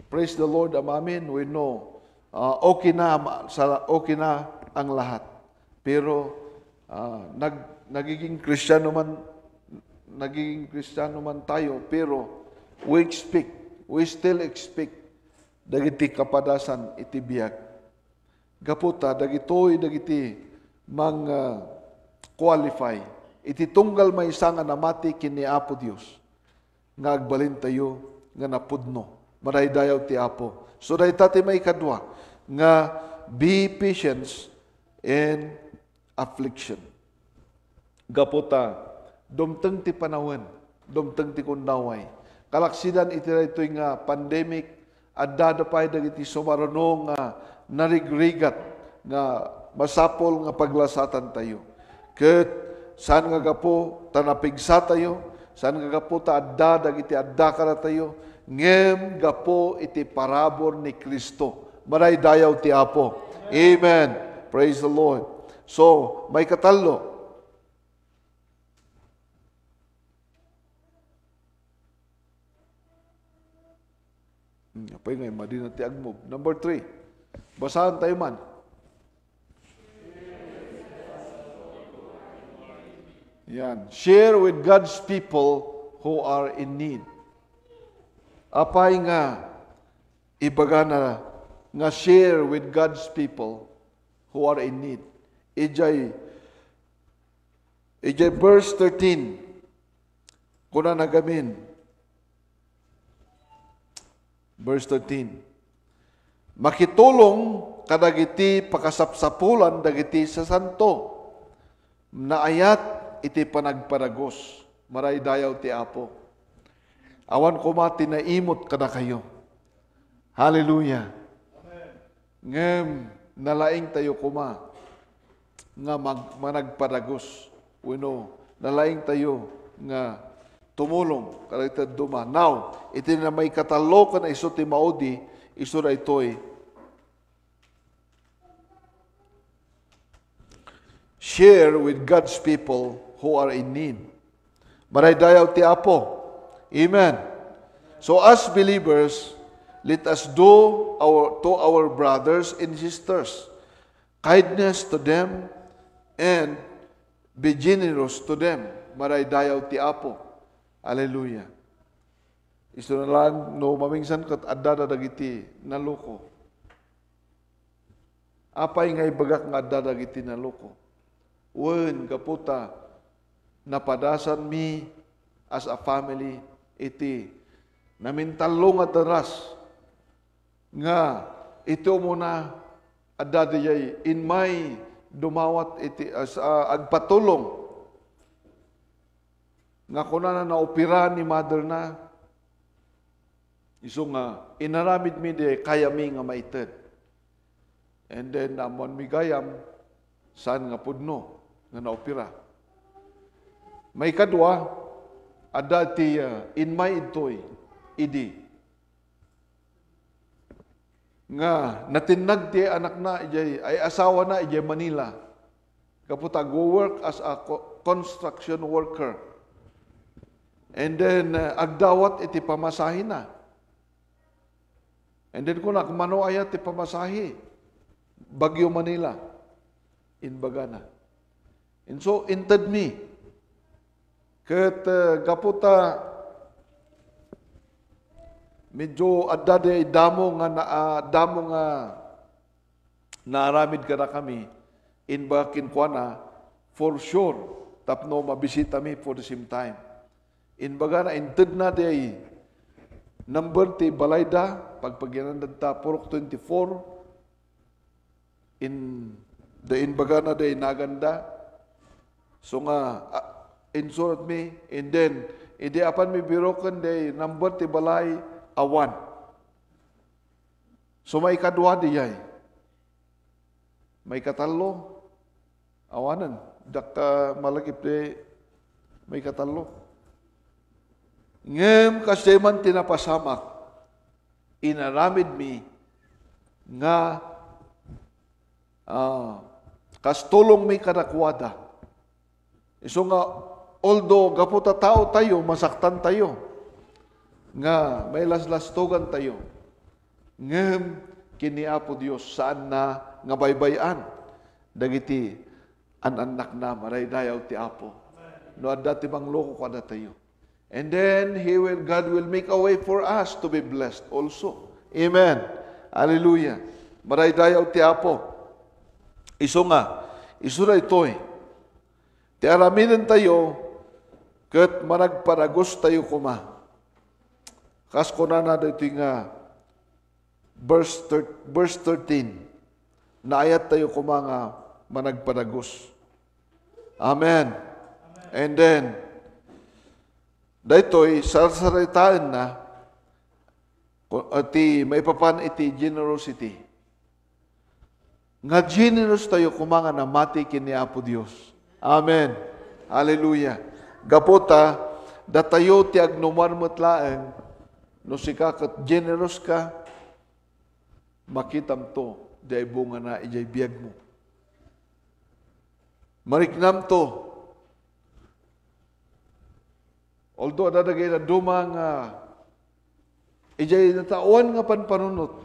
praise the Lord, amamin, we know, ah, okay na, ma-, sa, okay na ang lahat. Pero, ah, nag-, nagiging Kristiano man, nagiging Kristiano man tayo, pero we expect, we still expect dagiti kapadasan iti biag. Gapu ta dagitoy dagiti mang, ah, qualify iti tunggal maysa nga namati ken ni Apo Dios nga agbalintayo nga napudno. Madaydayaw ti Apo. So, dayta ti maikadua nga be patience in affliction. Gapu ta dumteng ti panawen, dumteng ti gundaway. Kalaksidan iti daytoy nga pandemic, addada pay dagiti sumaruno nga narigrigat nga masapul nga paglasatantayo. Ket saan nga gapu ta napigsatayo, saan nga gapu ta adda dagiti adda kadatayo, ngem gapu iti parabur ni Cristo. Madaydayaw ti Apo. Amen. Praise the Lord. So, maikatallo. Hmm, apay nga, madi na ti agmove. Number three. Basahan tayo man. Yan. Share with God's people who are in need. Apay nga ibagana nga share with God's people who are in need. Ijay, ijay verse thirteen, kuna nagamin, verse thirteen, "Makitulong kadagiti pakasapsapulan dagiti sasanto, naayat iti panagpadagus." Maraydayaw ti Apo. Awan koma ti naimut kadakayo. Hallelujah. Ngem nalaing tayo koma nga mag-, managpadagus. Wenno, nalaing tayo nga tumulong kadagiti dadduma. Now, iti na maikatallo ken isu ti maudi, isu daytoy, share with God's people who are in need. Maraydayaw ti Apo. Amen. So as believers, let us do our, to our brothers and sisters, kindness to them and be generous to them. Maraydayaw ti Apo. Hallelujah. Isu na lang no mamingsan ket addada dagiti naluko. Apay nga ibagak nga adda dagiti naluko? Wen, gapu ta napadasanmi as a family iti namintallo nga daras nga iti umuna adda diay immay dumawat iti as-, a, agpatulong nga kunana naopera ni mother na. Isu nga, inaramidmi di kayami nga maited. And then, ammoanmi gayam, saan nga pudno nga naopera. Maikadua, adda ti, ah, immay idtoy, idi. Nga natinnag ti anakna idiay, ay asawana idiay Manila. Gapu ta agwo-work as a co-, construction worker. And then, uh, agdawat iti pamasahina. And then kunak, "Mano aya ti pamasahi? Baguio, Manila." Imbagana. Inso, intedmi. Ket, uh, gapu ta medyo adda di damo nga na-, ah, damo nga naaramid kadakami, imbag kenkuana, for sure, tapno mabisitami for the same time. Imbagana, intedna diay number ti balayda, pagpagiananda ta Purok twenty-four, in, the imbagana diay naganda. So nga, ah, insuratmi, and then, idi apanmi biroken diay number ti balay, awan. So, maikadua diay. Maikatallo, awanen. Dakka malagip di, Maikatallo. Ngem kasdiay man ti napasamak, inaramidmi nga, ah, kas tulongmi kadakuada. Isu nga, although gapu ta tao tayo, masaktan tayo, nga mailaslastogan tayo. Ngem ken ni Apo Dios, saanna nga baybay-an dagiti an-annakna, madaydayaw ti Apo. No adda ti mangloko kadatayo. And then, He will, God will make a way for us to be blessed also. Amen. Hallelujah. Madaydayaw ti Apo. Isu nga, isu daytoy. Ti aramiden tayo, ket managpadagus tayo koma. Kas kunana daytoy nga, verse thir-, verse thirteen, naayat tayo koma nga managpadagus. Amen. And then, daytoy, sarsaritaenna, ku-, ah, ti maipapan iti generosity. Nga generous tayo koma nga namati ken ni Apo Dios. Amen. Hallelujah. Gapu ta, datayo ti agnuman met laeng, no sika ket generous ka, makitamto, diay bungana, idiay biagmo. Mariknamto. Although, adda dagiti dadduma nga idiay nataoan nga panpanunot,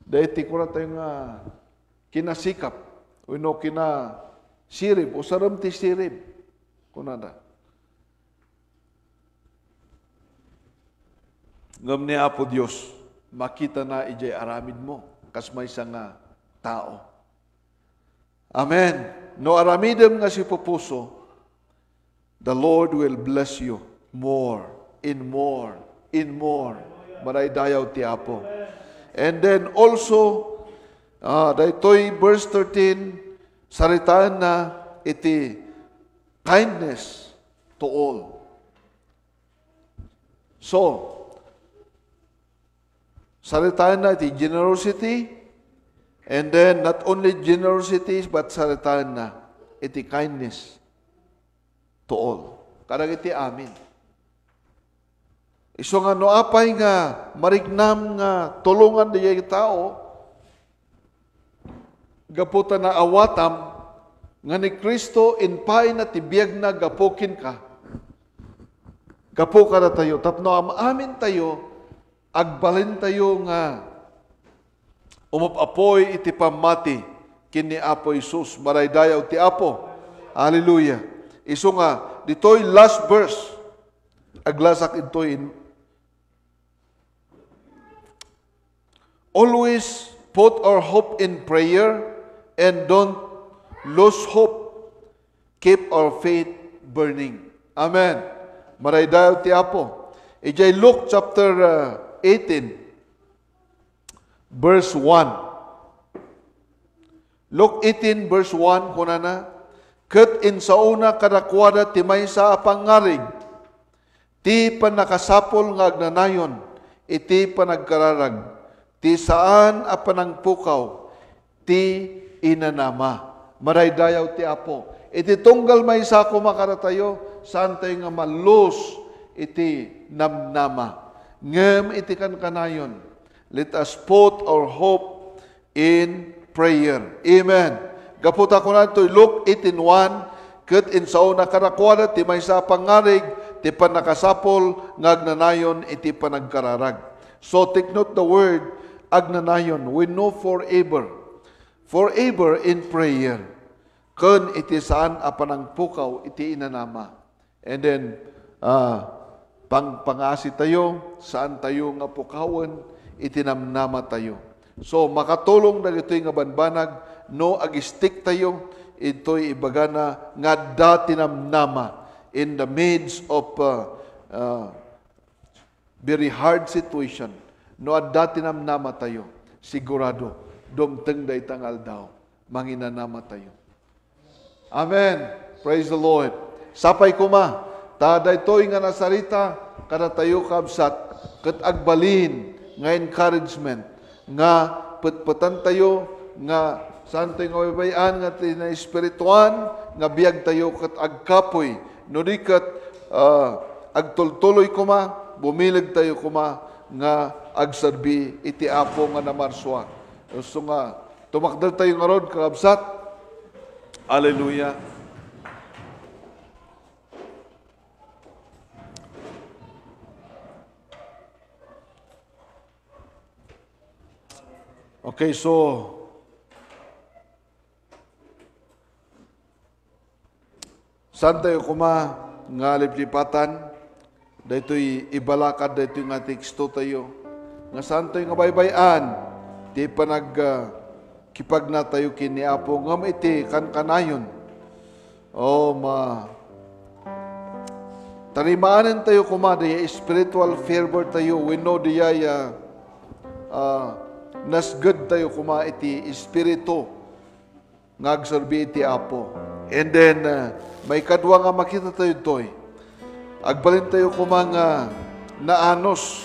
daytoy kunatayo nga kinasikap, wenno kinasirib, usarem ti sirib, kunada. Ngem ni Apo Dios, makitana idiay aramidmo, kas maysa nga tao. Amen. No aramidem nga sipupuso, the Lord will bless you more and more and more. Madaydayaw ti Apo. And then also, ah, daytoy verse thirteen, saritaenna iti kindness to all. So, saritaenna iti generosity, and then not only generosity, but saritaenna iti kindness to all. Kadagiti amin. Isu nga no apay nga mariknam nga tulongan daydiay tao, gapu ta naawatam nga ni Cristo impaayna ti biagna gapu kenka, gapu kadatayo, tapno am-amintayo, agbalintayo nga umap-apoy iti pammati ken ni Apo Jesus. Madaydayaw ti Apo. Hallelujah. Isu nga, ditoy last verse, aglasak intoy in, always put our hope in prayer and don't lose hope. Keep our faith burning. Amen. Madaydayaw ti Apo. Idiay Luke chapter, uh, eighteen, verse one. Luke eighteen, verse one, kunana, "Ket insaona kadakuada ti maysa a pangngarig, ti pannakasapul nga agnanayon iti panagkararag, ti saan a panangpukaw ti inanama." Madaydayaw ti Apo. Iti tunggal maysa koma kadatayo, saantayo nga ma-lose iti namnama. Ngem iti kankanayon, let us put our hope in prayer. Amen. Gapu ta kuna ditoy Luke eighteen one, "Ket insaona kadakuada ti maysa a pangngarig, ti pannakasapul nga agnanayon iti panagkararag." So, take note the word agnanayon. We know forever. Forever in prayer. Ken iti saan a panangpukaw iti inanama. And then, ah, pang-, pangasi tayo, saan tayo nga pukawen iti namnama tayo. So, makatulong dagitoy nga banbanag no ag-stick tayo, intoy ibagana nga adda ti namnama in the midst of, ah, ah, very hard situation. No adda ti namnama tayo, sigurado, dumteng dayta nga aldaw, manginanama tayo. Amen. Praise the Lord. Sapay koma, ta daytoy nga nasarita kadatayo, kabsat, ket agbalin nga encouragement nga petpetan tayo nga saantayo nga baybay-an nga ti naespirituan nga biagtayo ket agkapuy, no di ket, ah, agtultuloy koma, bumilegtayo koma nga agserbi iti Apo nga namarsuak. Isu nga tumakdertayo ngarud, kakabsat. Hallelujah. Okay, so, saantayo koma nga liplipatan daytoy ibalakad daytoy nga tekstotayo, nga saantayo nga baybay-an ti panag-, ah, kipagnatayo ken ni Apo ngem iti kankanayon. Oh, ma-, tarimaanentayo koma diay spiritual fervor tayo wenno diay, ah, ah, nasgedtayo koma iti espiritu nga agserbi iti Apo. And then, ah, maikadua nga makitatayo ditoy, agbalintayo koma nga naanus,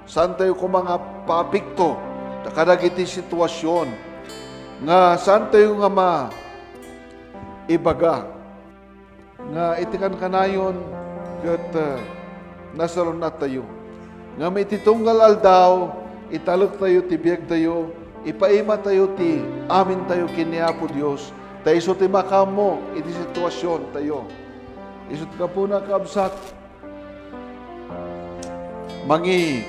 saantayo koma nga paapekto kadagiti situasion nga saantayo nga maibaga nga iti kankanayon ket, ah, nasarunattayo. Ngem iti tunggal aldaw, italektayo ti biagtayo, ipaimatayo ti amintayo ken ni Apo Dios, ta isu ti makaammo iti situasiontayo. Isu't gapuna, kabsat, mangi-,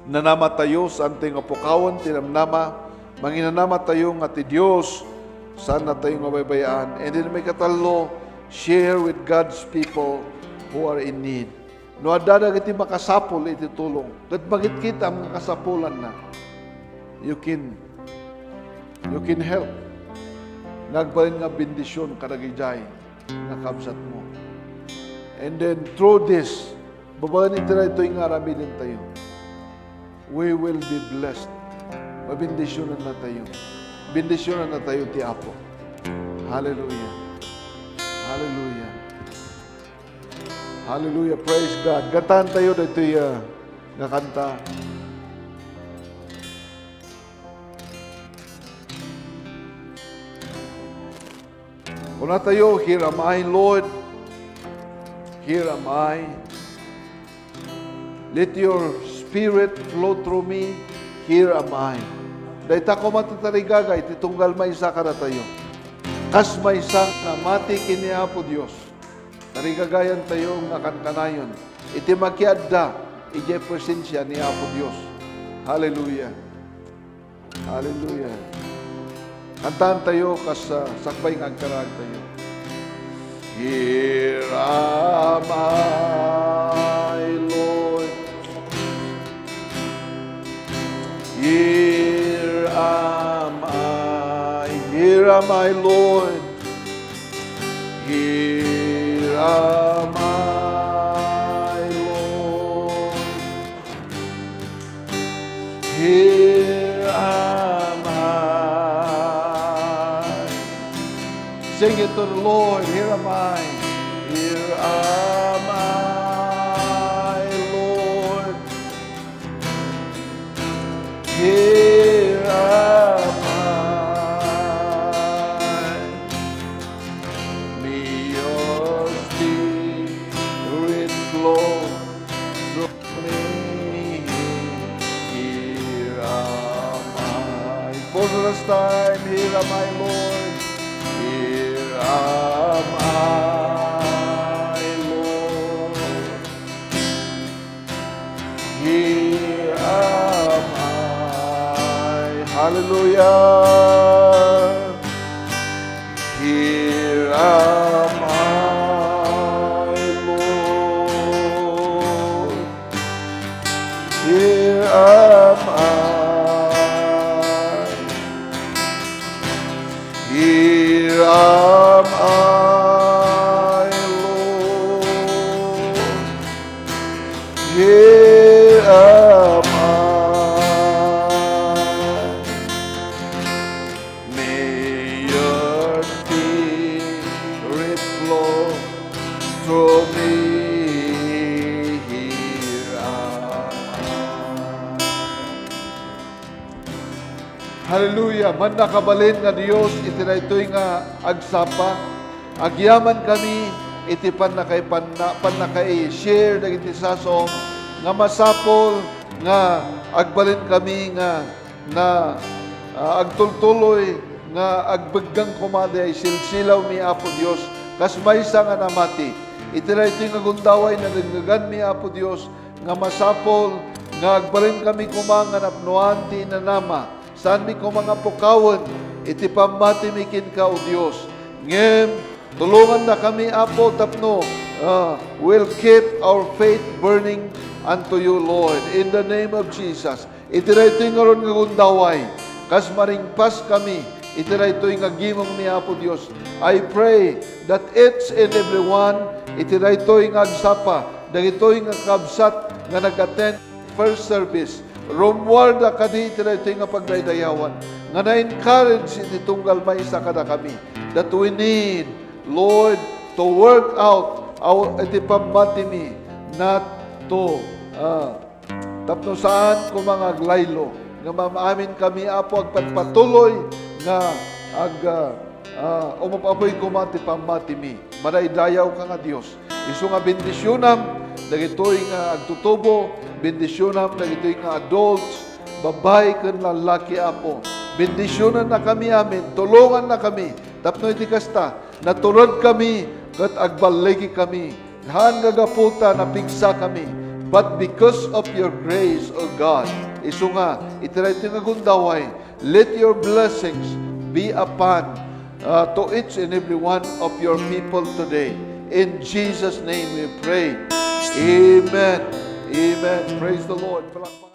nanamatayo, saantayo nga pukawen ti namnama, manginanamatayo nga ti Dios, saannatayo nga baybay-an. And then, maikatallo, share with God's people who are in need. No adda dagiti makasapul iti tulong, ket makitkitam nga kasapulanna, you can, you can help nga agbalin nga bendision kadagijay nga kabsatmo. And then, through this, babaen iti daytoy nga aramidentayo, we will be blessed. Mabendisionannatayo. Bendisionannatayo ti Apo. Hallelujah. Hallelujah. Hallelujah. Praise God. Kantaentayo daytoy, ah, nga kanta. Kunatayo, "Here am I, Lord. Here am I. Let your spirit flow through me. Here am I." Dayta koma ti tarigaga iti tunggal maysa kadatayo. Kas maysa nga namati ken ni Apo Dios, tarigagayantayo nga kankanayon iti makiadda idiay presensia ni Apo Dios. Hallelujah. Hallelujah. Kantaentayo kas, ah, sakbay nga agkararagtayo. Here am I, Lord. Here am I, here am I, Lord. Here am I, Lord. Here am I. Sing it to the Lord. Here am I. Here am I, Lord. Here am I. May your spirit flow through me. Here am I. For the last time, here am I, Lord. Here am I, Lord. Here am I. Hallelujah. Here am I, Lord. Here am I. Here am I, Lord. Here am I. May Hallelujah! Mannakabalin nga Dios iti daytoy nga agsapa. Agyaman kami iti pannakaipanna-, pannakaishare dagiti sasao nga masapul nga agbalin kami nga na, ah, agtultuloy nga agbeggang koma diay silsilawmi, Apo Dios, kas maysa nga namati. Iti daytoy nga gundaway, nadenggeganmi, Apo Dios, nga masapul nga agbalin kami koma nga napnoan ti inanama. Saanmi koma nga pukawen iti pammatimi kenka, O Dios. Ngem, tulongannakami, Apo, tapno, ah, we'll keep our faith burning unto you, Lord, in the name of Jesus. Iti daytoy ngarud nga gundaway, kas maringpas kami iti daytoy nga gimongmi, Apo Dios, I pray that each and every one iti daytoy nga agsapa, dagitoy nga kabsat nga nag-attend first service, rummuarda kadi iti daytoy nga pagdaydayawan, nga na-encourage iti tunggal maysa kadakami, that we need, Lord, to work out our, iti pammatimi, not to, ah, tapno saan koma nga aglaylo, nga maam-amin kami, Apo, agpatpatuloy nga ag-, ah, ah, umap-apoy koma ti pammatimi. Madaydayawka nga Dios. Isu nga bendisionam dagitoy nga agtutubo, bendisionam dagitoy nga adults, babbai ken lallaki, Apo. Bendisionannakami amin, tulongannakami, tapno iti kasta, naturedkami ket agballigikami. Haan nga gapu ta napigsakami, but because of your grace, O God. Isu nga, iti daytoy nga gundaway, let your blessings be upon, uh, to each and every one of your people today. In Jesus' name we pray. Amen. Amen. Praise the Lord. Palakpak